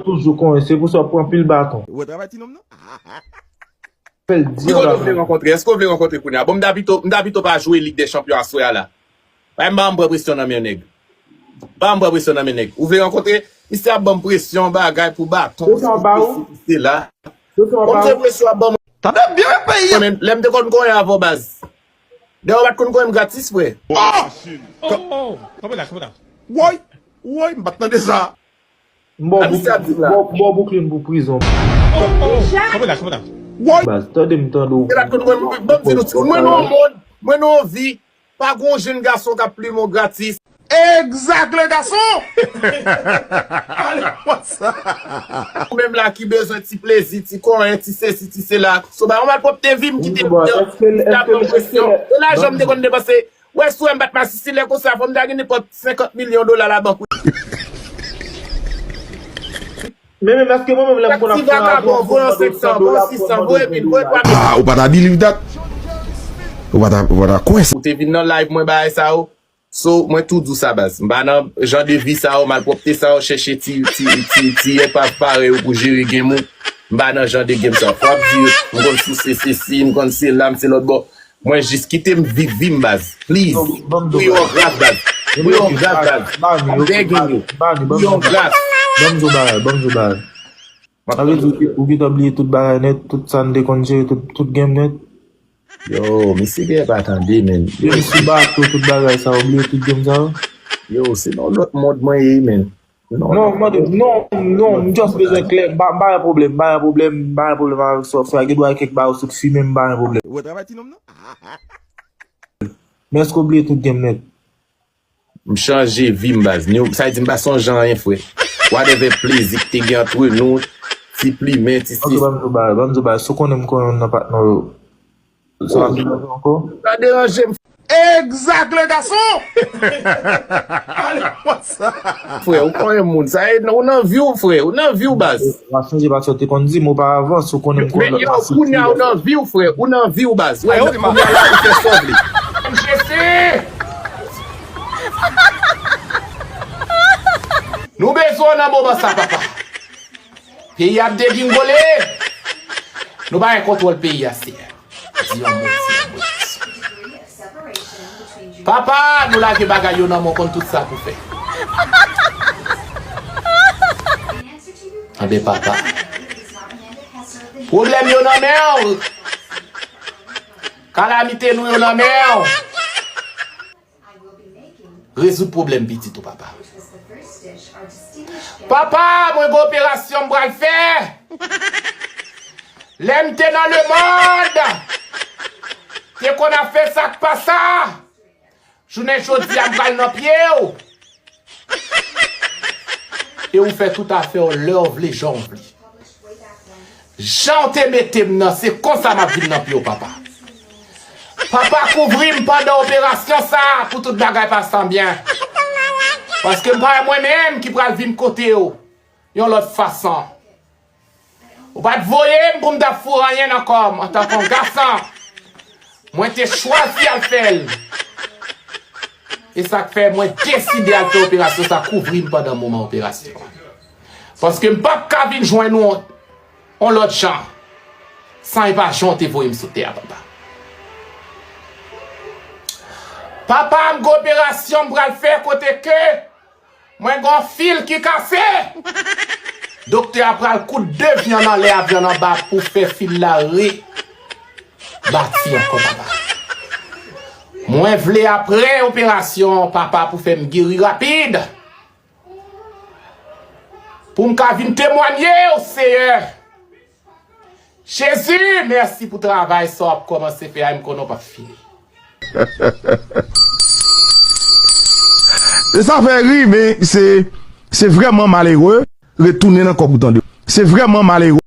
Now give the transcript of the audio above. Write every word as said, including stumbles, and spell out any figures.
Toujou konyen, se pou sa w pran pil baton. Ou wè travay ti nonm nan? Fè l di yon bagay. Èske w vle rankontre? Èske w vle rankontre kounye a? Bon, m ta pito, m ta pito pa jwe Lig dè Chanpyon aswè a la. Bay m, pa m pran presyon nan men nèg. Pa m pran presyon nan men nèg. Ou vle rankontre? Misye ap ban m presyon, bagay pou baton, pou sesi, pou sela. Bon, misye presyon ap ban m. Tande byen, peyi a. Lè m te konn konyen avè w, baz. Dayè, ou pa t konn konyen m gratis, frè. Oh! Oh, oh, oh. Kanpe la, kanpe la. Woy! Woy, m pa t tande sa. M ba w Brooklyn, m ba w Brooklyn pou prizon. Oh, oh, oh. Kanpe la, kanpe la. Woy! Baz, tande m, tande w. Ou pa t konn konyen m, ban m di nou, mwen nan yon mond, mwen nan yon vi, pa gen yon jenn gason k ap plimen w gratis. Egzak, le gason! Ale konsa. Ou menm la ki bezwen ti plezi, ti konyen, ti sesi, ti sela. So, ba yon malpwòpte vi m kite m nan. Èske, èske, èske, e lajan m te konn depanse. Wè, si w wè m pa t masisi lè konsa, fò m ta gen nenpòt senkant milyon dola labank, wi. Men, men, èske mwen menm lè m konn ap fè yon avyon, voye yon senk san, voye yon sis san, voye mil, voye twa mil. Ah, ou pa ta believe that. Ou pa ta, ou pa ta kwè sa. Ou te vin nan live mwen bagay sa yo. So, mwen tou di w sa, baz. M pa nan jan de vi sa yo, malpwòpte sa yo, chèche ti, ti, ti, ti epav parèy ou pou jere game ou. M pa nan jan de game sa yo. Fò ap di, m konn souse sesi, m konn sela, m se lòt bò. Mwen jis kite m viv vi m, baz. Please. Priye yon gras, baz. Priye yon gras, baz. Ap bèging you. Priye yon gras. Ban m di w bagay, ban m di w bagay. Sa vle di ou gentan bliye tout bagay nèt, tout sa n te konn jere, tout, tout game nèt. Yo, misye genlè pa tande, men. Menm sou bato, tout bagay sa, ou bliye tout game sa yo? Yo, se nan lòt mond mwen ye, men. Non, non, non, non, non, m just bezwen klè. M pa, m pa gen pwoblèm, m pa gen pwoblèm, m pa gen pwoblèm avèk sa w fè a. Gen dwa gen kèk bagay ou sot fimen, m pa gen pwoblèm. Ou wè travay ti nonm nan? Men èske w bliye tout game nèt? M chanje vi m, baz. New, sa vle di m pa sonje anyen, frè. Whatever plezi k te gen antre nou, ti plimen, ti sesi. Ok, ban m di w bagay, ban m di w bagay. Si w konnen m konnen youn nan patnè w yo, sa pa deranje w ankò? Sa deranje m. Egzak, le gason! Ale konsa. Frè, ou konnen moun. Sa e, ou nan vi w, frè. Ou nan vi w, baz. W ap sonje pati w te konn di m oparavan, si w konnen m konnen lòt la. Men yo, kounye a ou nan vi w, frè. Ou nan vi w, baz. Wè, kounye a la, ou fè sa w vle. M jese! Nou bezwen w nan moman sa, papa. Peyi ap degringole. Nou pa gen kontwòl peyi a, Seyè. Di yon mo, di yon mo. Papa, nou lage bagay yo nan men w, konn tout sa pou fè. Anben, papa. Pwoblèm yo nan men w. Kalamite nou yo nan men w. Rezoud pwoblèm pitit ou, papa. Papa, mwen gen operasyon m pral fè. Lè m te nan lemonn, te konn ap fè sa k pa sa. Jounen jodi a, m pral nan pye w. E ou fè tout afè w lè w vle, jan w vle. Jan w te mete m nan, se konsa m ap vin nan pye w, papa. Papa, kouvri m pandan operasyon sa a pou tout bagay pase byen. Paske m pa wè mwen menm ki pral vin kote w yon lòt fason. Ou pa t voye m pou m t ap foure anyen nan kò m antanke yon gason. Mwen te chwazi al fè l. E sa k fè mwen deside al fè operasyon sa, kouvri m pandan moman operasyon an. Paske m p ap ka vin jwenn ou yon lòt jan, san e pa jan w te voye m sou tè a, papa. Papa, m gen operasyon m pral fè kote ke mwen gen yon fil ki kase. Doktè a pral koud de vyann anlè a vyann anba pou fè fil la rebati ankò, papa. Mwen vle apre operasyon, papa, pou fè m geri rapid. Pou m ka vin temwanye w, Seyè. Jezi, mèsi pou travay sa w ap kòmanse fè a, e m konnen w p ap fini. E sa fè ri, men se, se vrèman malere. Retounen nan kò w pou tande. Se vrèman malere.